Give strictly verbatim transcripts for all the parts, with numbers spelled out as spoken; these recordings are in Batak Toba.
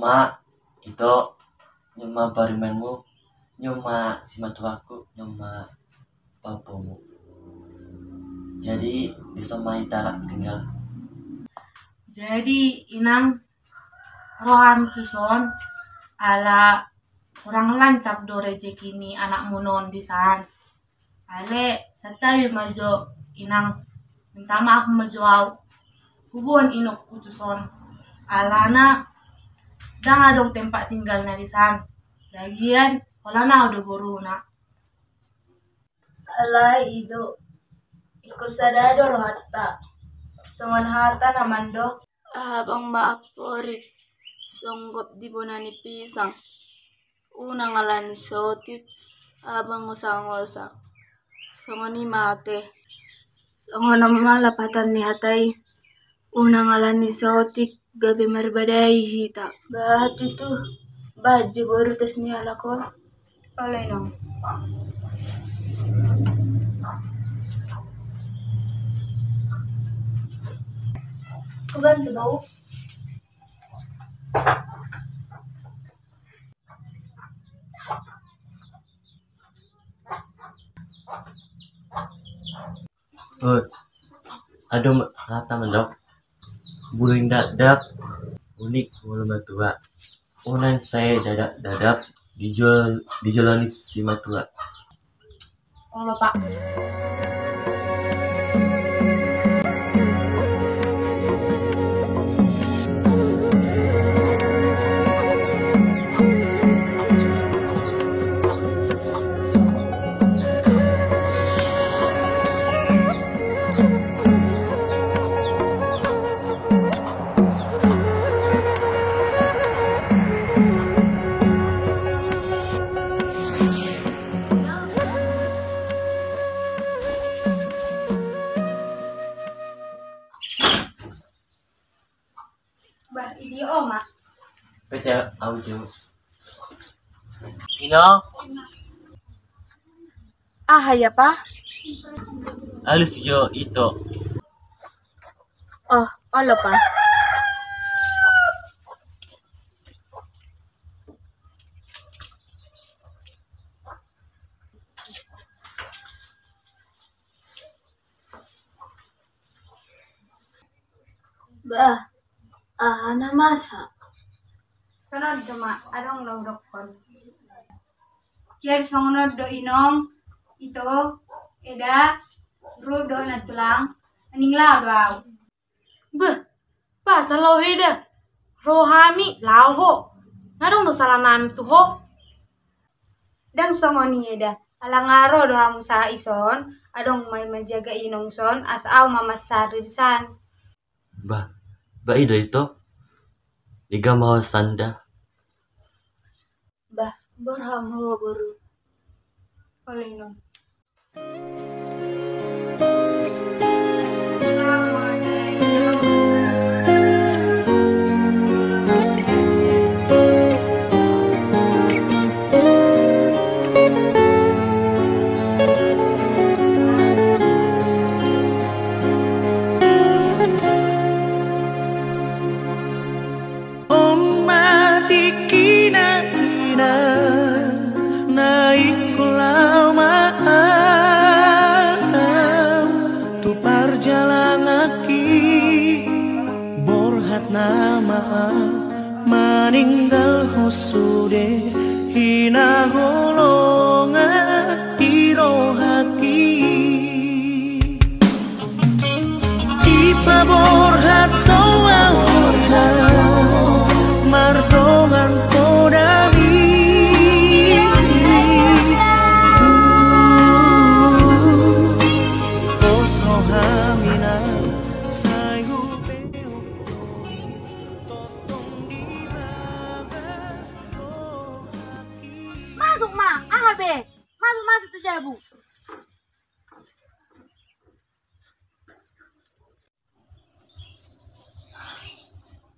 Ma, ito, on ma parimanmu, on ma simatuangku, on ma pahompu. Jadi dison ma hita rap tinggal. Jadi inang, ro hami tuson ala kurang lancap do rejeki ni anakmu on disan. Alai santabi ma jo inang, minta maaf ma jo au. Huboan inongku tuson alana ndang adong tempat tinggalna disan. Lagian holan au do boruna. Alai i do, ingkon sada do rohanta. Songon hata na mandok: Abang ma amporik songgop di bona ni pisang. Unang ala ni sotik abang osangosa. Songon i ma ate. Songon on ma lapatan ni hata i. Unang ala ni sotik gabe marbadai hita. Bah, tutu. Bah, jo boru tes ni halak on. Olo, inong. Kubantu, bau. Oi, adong hata mandok: Bulung dakdak, unik molo matua. Unang sai dakdak-dakdak di jolo, di jolo ni simatua. Olo, Pak. Bah, i dia oma. Pete au jo. Ino. Aha ya, Pa? Alus jo ito. Oh, olo, Pa. Bah, aha na masa? Songon do ma, adong na hudokkon. Jadi songon do inong, ito, eda, ro do na tulang, aning lao do au. Beh, pas lao eda, ro hami lao ho. Ndang adong do sala nami tu ho. Ndang songon i eda, ala nga ro do hamu sahat ison, adong ma i manjaga inong son, asa au ma mansari disan. Bah, bah, ida ito. Iga ma ho sanda. Bah, borhat ma ho boru. Olo, inong. On ma tingkina, ina, na ingkon laho ma au tu parjalanganki. Borhat nama au maninggal ho sude, hinaholongan di rohaki. Ipaborhat ho au mardongan poda i. Pos rohami na sai hupeop tongtong di bagas rohaki. Masuk ma, aha be? Masuk, masuk tu jabu.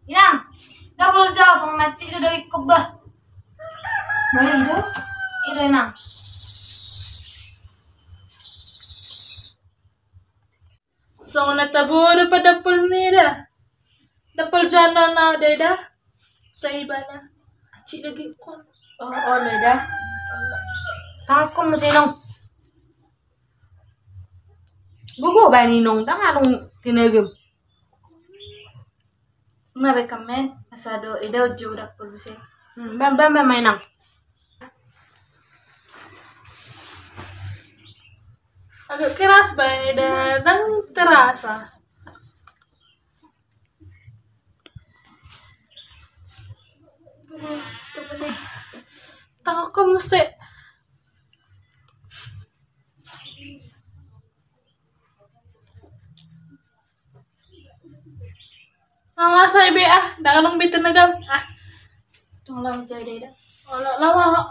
Inang, ndang molo jau songon na cik do daging kobah. Mana itu? Itu, Inang. Songon na tabo do padampol mida. Dampol janda na deda. Sai bana. Cik lagi kon. Oh, oh, leda. Tangkon muse, Inong. Gogo baen, Inong, ndang adong tinegem. Nga be kamen, asa do ida uju dak puluse. Hmm, bam, bam, bam, Inong. Agak keras baen ida, ndang terasa. Tangkon muse. Alah, sai be ah, ndang adong be tinegam ah. Tung lam jai deda. Olo, lawa.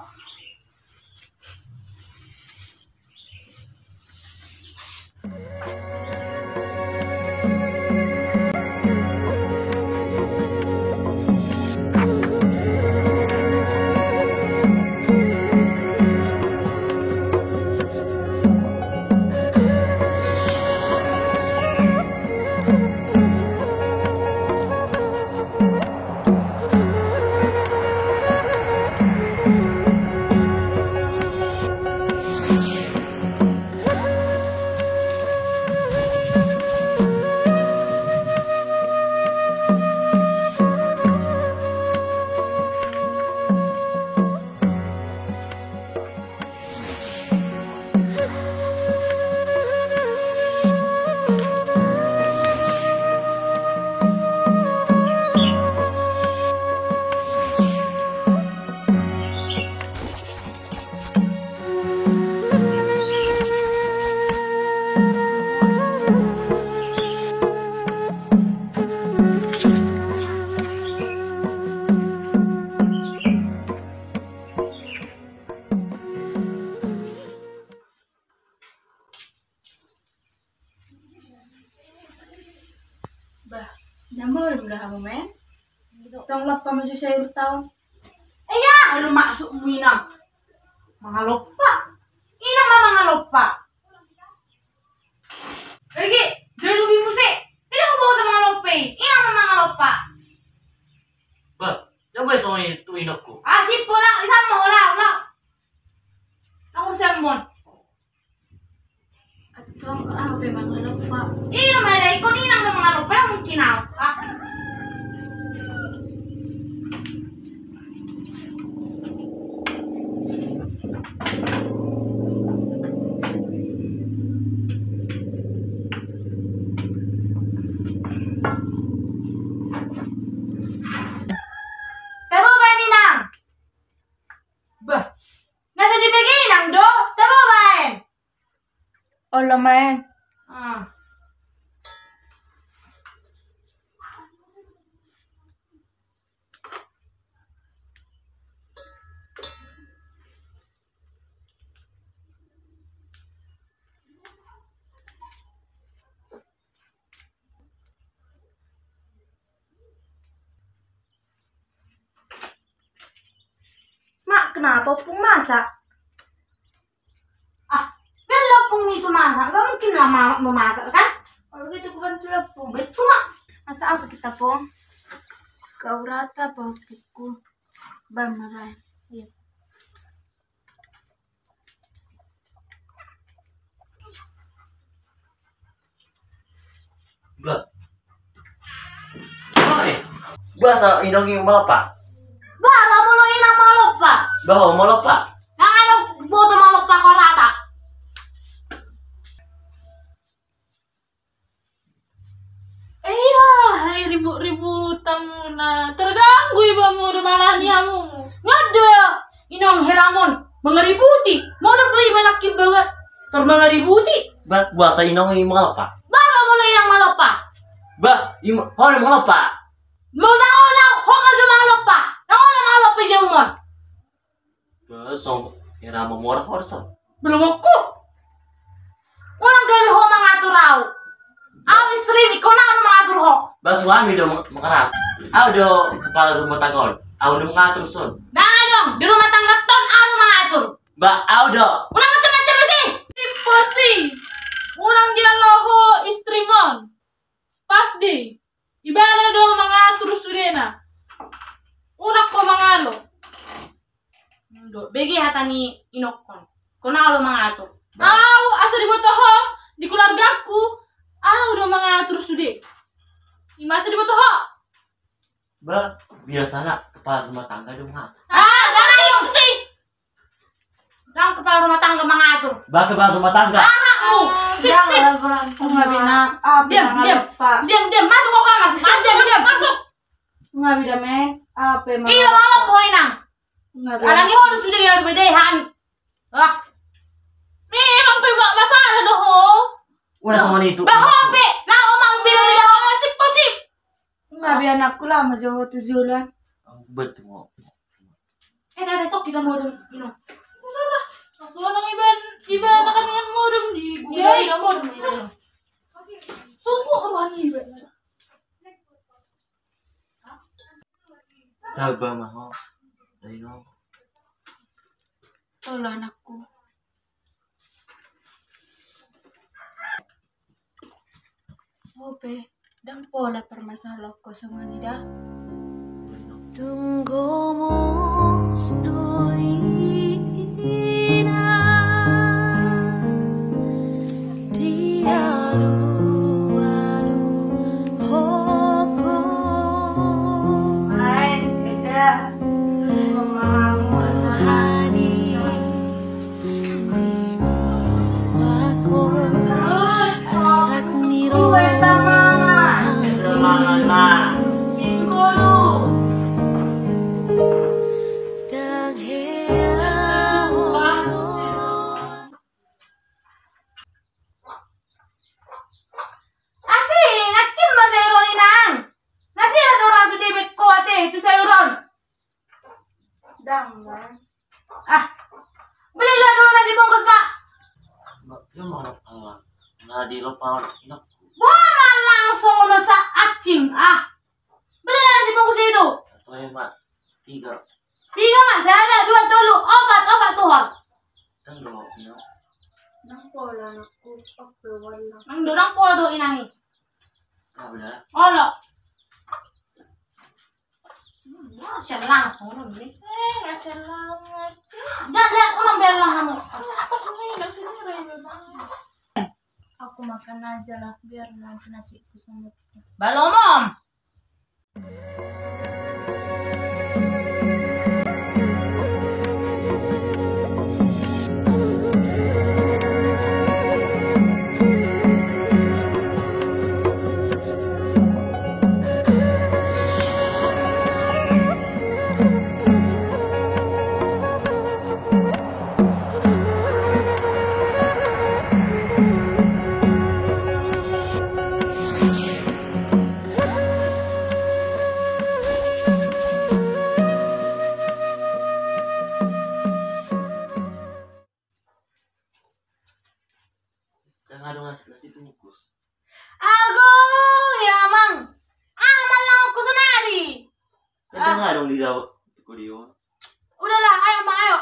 Bah, nyambol mula hamu, men. Tong lompa maju sayur taon. Iya, lu maksudmu, Inang? Mangalompa. Inang ma mangalompa. Lagi, dia lebih musik. Tidak mau bawa teman lompa. Inang ma mangalompa. Bah, nyambol songon i tu inokku. Ah, si pola, isam ma hola, hola. Aku semon. Atong, ah, pe mangalompa. Ih, lu main ikon Inang lu mangalompa, mungkin apa? Tabo baen, Inang. Bah. Na so dibege Inang do, tabo baen. Olo, maen. Ah. Mak, kenapa Ompung masak? Ah, biarlah Ompung itu masak. Gak mungkin lah Mamak mau masak, kan? Kalau gitu, bukan celopung. Betul, Mak. Masak apa kita, Pung? Kau rata apa, Ompungku? Bam, Bam. Iya. Bah. Oi. Boasa inong i malopa? Bah, bah, molo inang malopa. Bah, ho malopa. Nang ado boto malopa ho rata. Iya, hai ribut-ribut hamuna. Terganggu iba molo mangalani hamu. Ngada, inong helamon, mangaributi. Modom do iba nangkin bagas, tor mangaributi. Bah, boasa inong i mangalopa? Bah, bah, molo inang malopa. Bah, ima, ho na mangalopa. Molo na ho na, ho ma jo mangalopa. Na ho na mangalopa i jabu mon. Bah, song, hera mamora ho do son. Belum aku. Unang gabe ho mangatur au. Au istri ni, ingkon au do mangatur ho. Bah, suami do mang-, mangatur. Au do kepala rumah tangga on. Au do mangatur son. Ndang adong, di rumah tangga on au do mangatur. Bah, au do. Unang macam-macam isi. Tipe si. Unang dialo ho istri mon. Pas di. Ibana do mangatur sudena. Mangalo. Ndo, bege hata ni inongkon. Kona do mangatur. Au, asa diboto ho, di keluargaku, au do mangatur sude. Ima asa diboto ho. Ba, biasana kepala rumah tangga do mangatur. Ah, dang sip, sip. Dang kepala rumah tangga mangatur. Ba, kepala rumah tangga. Aha, au. Sip, sip. Diam, diam. Diam, diam. Masuk ke kamar. Diam, diam. Masuk. Nga bida, men. Apa emang? Ih, lo malam poin nang. Nga bida. Alani ho sudah ya, beda han. Ah. Memang pe ba masalah do ho. Udah sama itu. Ba ho pe. Nah, oma bida-bida ho. Sip, sip. Nga bida, anakku, lama jo tu jolo an. Betul. Eh, dah, besok kita mau dulu. Masuk nang iban, iban akan dengan modem di. Iya, iya, modem, iya. Sumpah ruan iban. Saba ma ho. Ayo. Tolong, anakku. Ope, dang pola permasalahanku songon i da. Tung gomos do i inang di alualu hoko. Lain, beda. Mamamu. Asi, nacim ma sayuron, inang. Nasi ada orang sudah bet kuat eh, itu sayuron. Dang, Bang. Ah. Belilah dulu nasi bungkus, Pak. Mbak, dia mau anak awal. Nah, di lupa anak. Wah, langsung nasa acing. Ah. Belilah nasi bungkus itu. Satu ya, Mbak. Tiga. Tiga, Mbak. Saya ada dua, tolu, opat, opat, tuhor. Kan dua, ya. Nang pola anakku, oke, wala. Nang dorang pola do inangi. Ah, udah. Olo. Sian langsung, no, ini. Eh, nggak sian langsung. Jangan lihat orang bela kamu. Apa sih, nggak sih, nggak ada. Aku makan aja lah, biar nanti nasiku sama. Balom, Om. Kan adong nasi, nasi bungkus. Ago, ya, Mang. Ah, malang aku sonari. Kan adong di dalam. Udahlah, ayo, Mang, ayo.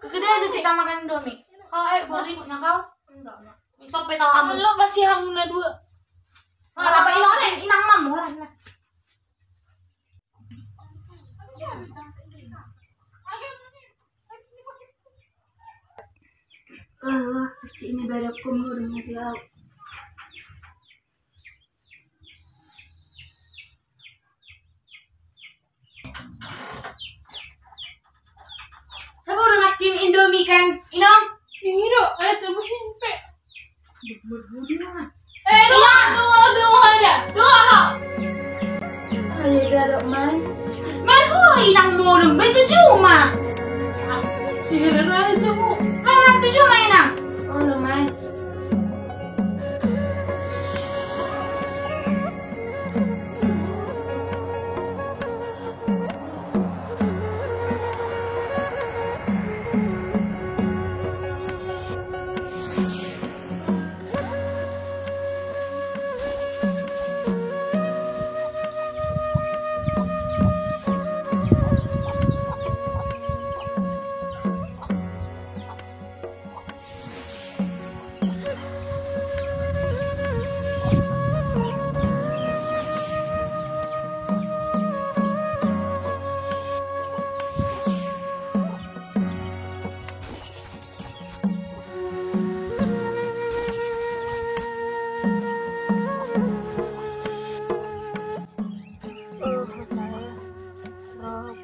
Ke kedai aja kita makan Indomie. Kau, ayo, gua ribut na kau. Enggak, Mang. Sampai tahu kamu. Lo masih hangun na dua. Apa inang, inang mamu lah. Ah, kecil ini badanku murung di laut. Siapa udah makan Indomie kan, Inang? Ini do, ayo coba simpe. Eh, doa, doa, doa, ada. Doa, ha. Ayo, dadok, Mai. Mai, ho, inang modom, betu cuma. Sihir aja, Bu. Mana tu cuma, inang? Oh, lo, Mai.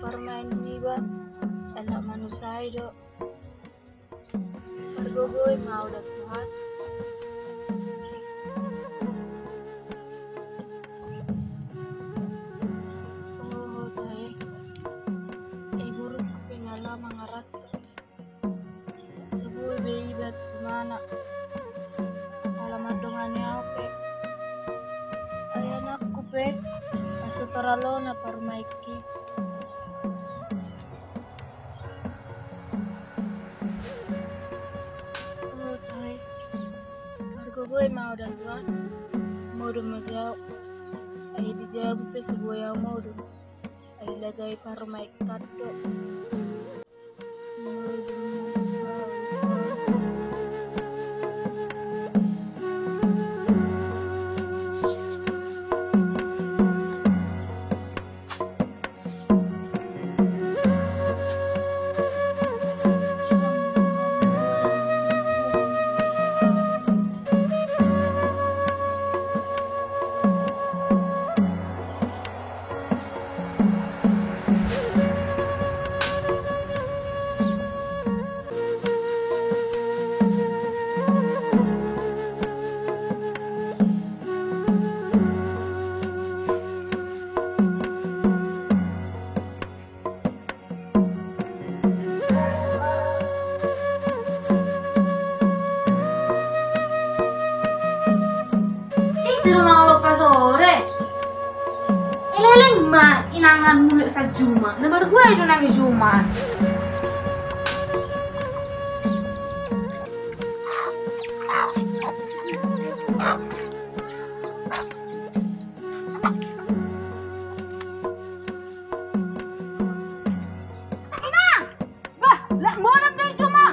Parumaen niba, anak manusia do. Pargogoi ma au da Tuhan. Oho tahe. Iburuk pe nala mangarat. Seboi be iba tu mana. Ala mandongani au pe. Ai anakku pe, ai so taralo na parumaenki. Oho tahe. Pargogoi ma au da Tuhan. Modom ma jo au. Ai di jabu pe seboi au modom. Ai lagai parumaen kando. Ise do mangalompa sore. Eleleng ma inangan mulak sian juma. Na marhua i do nang i juma. Inang! Bah, lak modom do i juma.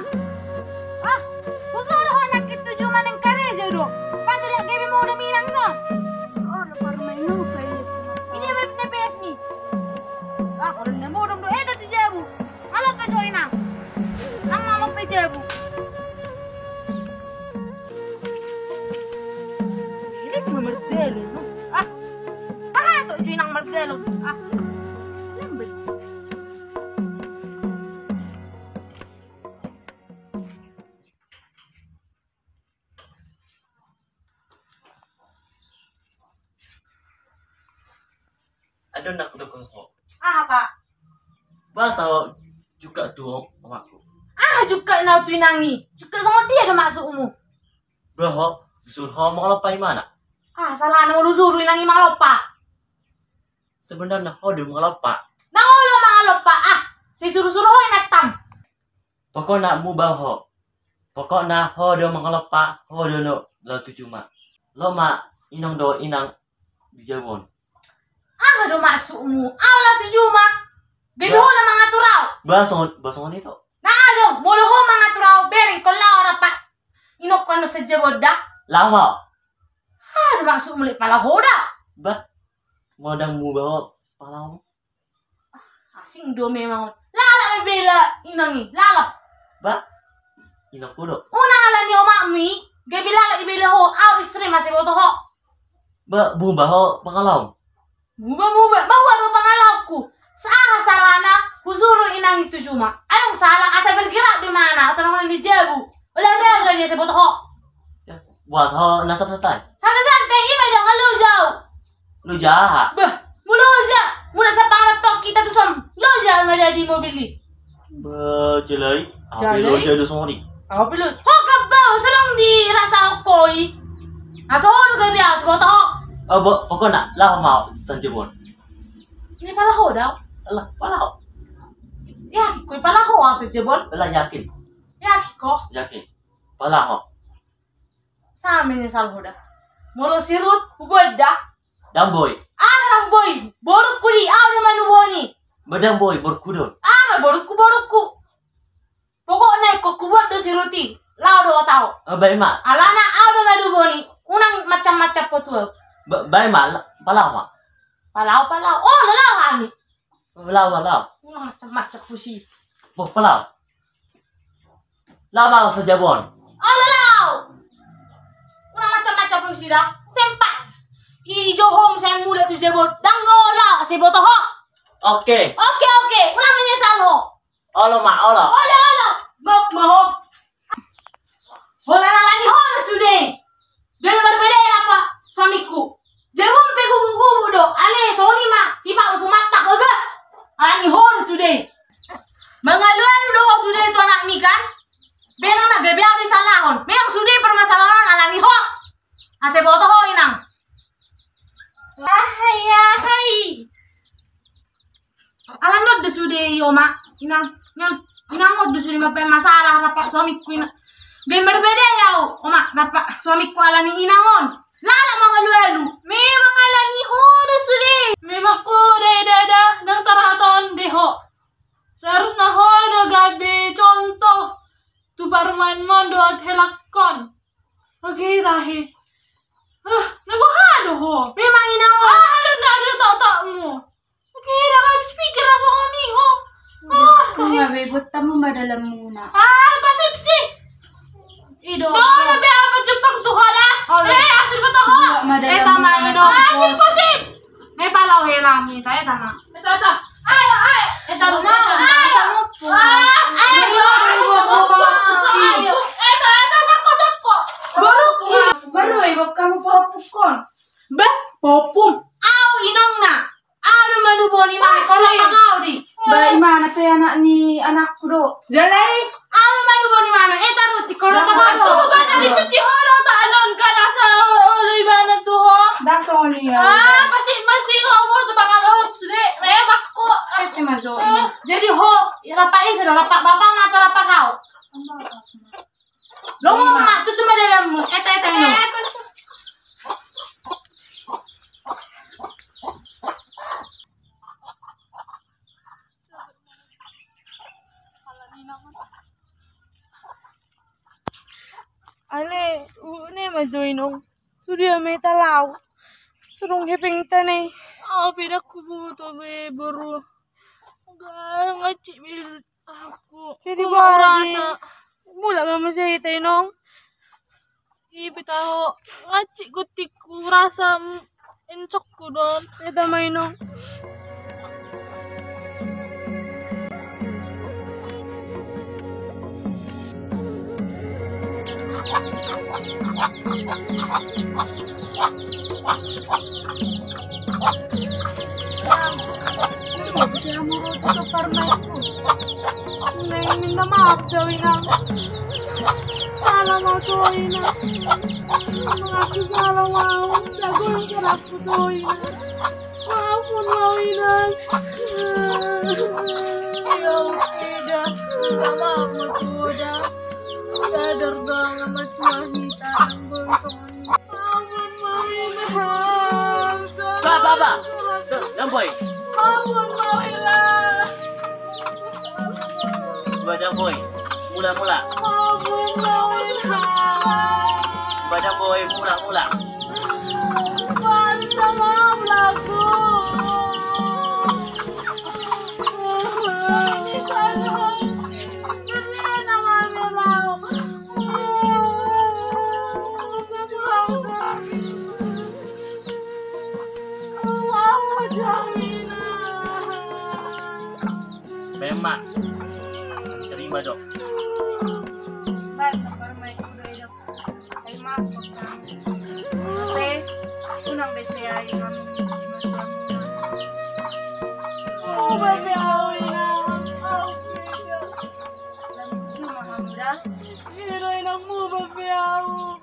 Ah, husuru ho nangkin tu juma, naeng karejo do. Pas lak gabe modom inang so. Oh, lak parumaen au pe. Ina be na peas ni. Ah, orang na modom do, eh, tu jabu. Mangalompa jo inang. Nang mangalompa i jabu. Ini cuma merdelo, no? Ah. Ah, tu jo inang merdelo. Ah. Lembek. Adong na hudok ho. Aha, Pak? Boasa ho jungkat tu omakku? Aha jungkat na tu inang i? Jungkat songon dia do maksudmu? Bah ho, husuru ho mangalompa i mana? Ah, salah na molo husuru inang i mangalompa. Sebenarna ho do mangalompa. Na olo mangalompa, ah. Sai suru-suru ho inantam. Pokokna muba ho. Pokokna ho do mangalompa, ho do na laho tu juma. Laho ma inong dohot inang di jabu on. Aha do maksudmu? Au laho tu juma. Gabe ho na mangatur au. Bah songon, bah songon i do. Na adong, molo ho mangatur au, bere ingkon laho rap inongku annon sian jabu on da. Laho ma. Aha do maksudmu, lek pala ho da? Bah, molo ndang muba ho, pala ho. Asing do memang. Lalap ma ibela inang i, lalap. Bah, inangku do. Unang ala ni omakmu i, gabe lalap ibela ho, au istri ma sai boto ho. Bah, muba ho pangalaom. Muba, muba, maua do pangalaomku. Aha salahna husuru inang i tu juma? Adong salah, asa bergerak do imana, asa nunga di jabu. Olahraga dia sai boto ho. Ya, boasa ho na santai-santai? Santai-santai, ima do nga loja au. Loja aha? Bah, molo loja, molo sampang na tong hita tu son, loja ma da di mobil i. Bah, jala i. Jala i? Au pe loja do songon i. Au pe loja. Ho kabau, so adong dirasa ho i. Asa ho do gabe au, sai boto ho. Oh, bo, pokokna laho ma au sian jabu on. Ini pala ho da au. Alah, pala ho. Yakin ho i pala ho au sian jabu on? Alah, yakin. Yakin ho? Yakin. Pala ho. Sama ini salah ho da. Molo si Rut, huboan da. Ndang boi. Ah, ndang boi. Borungku di, au do manuboan i. Bah ndang boi, borungku do on. Ah, borungku, borungku. Pokokna ingkon huboan do si Rut i. Laho do au. Eh, bah, ima. Alana au do manuboan i. Unang macam-macam ho tu au. Bah, bah, ima, la-, pala ho ma. Pala ho, pala ho. Oh, laho hami. Laho, laho. Unang macam-macam ho si. Bah, pala ho. Laho ma au sian jabu on. Olo, laho. Unang macam-macam ho si da. Sempat. Ijo ho muse mulak tu jabu on. Ndang olo, sai boto ho. Oke. Oke, oke. Olo ma, olo. Olo, olo. Bok ma ho. Holan alani ho do sude. Dang marbeda rap suamingku. Jabu pe gubuk-gubuk do. Ale, songon i ma. Sipau sumatak oga. Alani ho do sude. Mangalualu do ho sude tu anakmi kan. Bena ma gabe au disalahon. Memang sude permasalahan alani ho. Asa boto ho inang. Ahai, ahai. Alani on do sude i oma, inang, inang, inang on do sude mambaen masalah rap suamingku inang. Dang marbeda au oma rap suamingku alani inang on. Lala mangalualu. Memang alani ho do sude. Memang ho do dada, dang tarhatahon be ho. Seharusna ho do gabe contoh tu parumaenmon dohot helakkon. Oke, tahe. Ah, na boha do ho? Memang inang on. Ah, ada, ada, ada, tak, takmu. Oke, dah habis pikir langsung ni ho. Ah, tahe. Tahe. Buat tamu ma dalanmuna. Ah, pasip sih. Ido. Bawa lebih apa Jepang tuh ada? Oh, eh, asli betul ho. Buat ma dalanmuna. Eh, tama, ido. Asli pasip. Ne pala o hela mi, tahe tama. Eta, eta. Ayo, ayo. Eta, rumah. Ayo. Ayo, ayo. Ayo. Eta, eta, sako, sako. Baru. Baru, eh, buat kamu popukon. Bah, popum. Au inongna. Au do manubuhon imana, kolok pagau di. Ba imana pe anak ni anakku do. Jala i, au do manubuhon imana, eh, taruti, kolok pagau do. Tuh, bana dicuci ho do, tanon kan asa olo ibana tuh ho. Dah songon i. Ah, pasti, pasti ho, ho, tu pangan ho, sude, eh, bakko. Eh, eh, maso. Jadi ho, rap ise do, rap bapa ma atau rap kau? Lomo ma, tutu ma dalanmu. Eta, eta, ino. Ale, u ne ma jo inong. Sude ma ita laho. Surung hepengta ne. Au pe dang huboto be boru. Nga, nga cik be. Aku. Jadi aku baru rasa. Mulak ma muse ita inong. Ipe taho, nga cik gutikku rasa, mm, encokku don. Ita ma inong. Inang, ini mau bisa mau roti sopar naikku. Inang, minta maaf jauh inang. Salah mau tuh inang. Mengaku salah mau. Jago yang salahku tuh inang. Maafkan mau inang. Ya udah, minta maaf mau tuh udah. Sadar dong sama tuah kita yang bengkong. Ba, ba, ba. Dang boi. Ba, dang boi. Mula, mula. Ba, dang boi, mula, mula. Memang. Terima, Dok. Baik, Dok, baru main kuda, Dok. Terima, Dok. Oke, unang B C A ini kami. Oh, baby, oh, ina. Lagu cuma hamda. Ina, ina, mu, baby, au.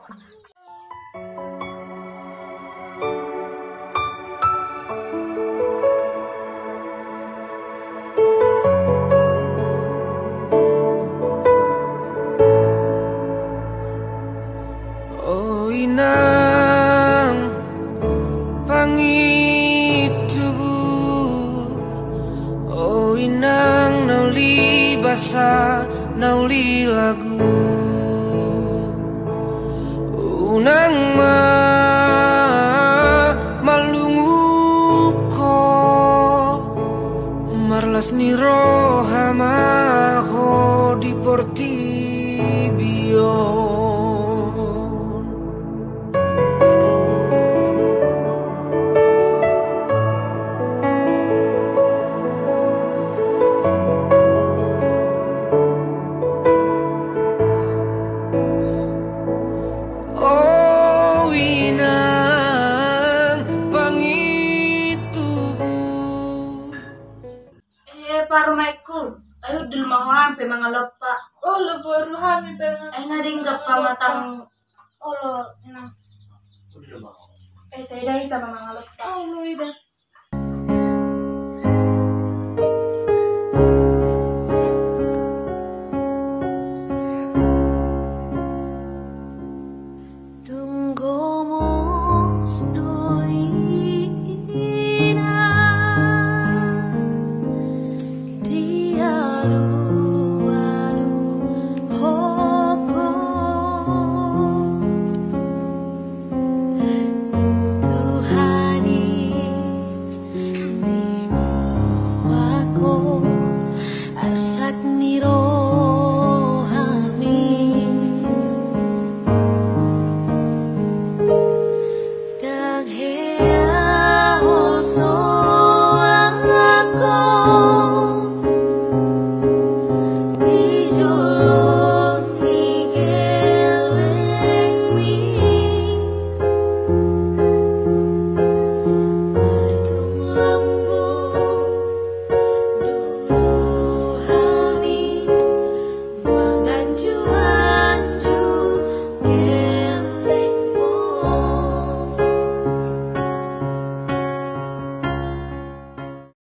O inang, pangido tubu, o inang na uli basa, na uli lagu. Unang ma marlungun ho, marlas ni roha ma ho di portibi on. Parumaenku, ai hundul ma ho, hami pe mangalompa. Olo, boru, hami pe. Ai nga denggan pamatangmu? Olo, inang. Eh, taida hita ma mangalompa. Olo, ida.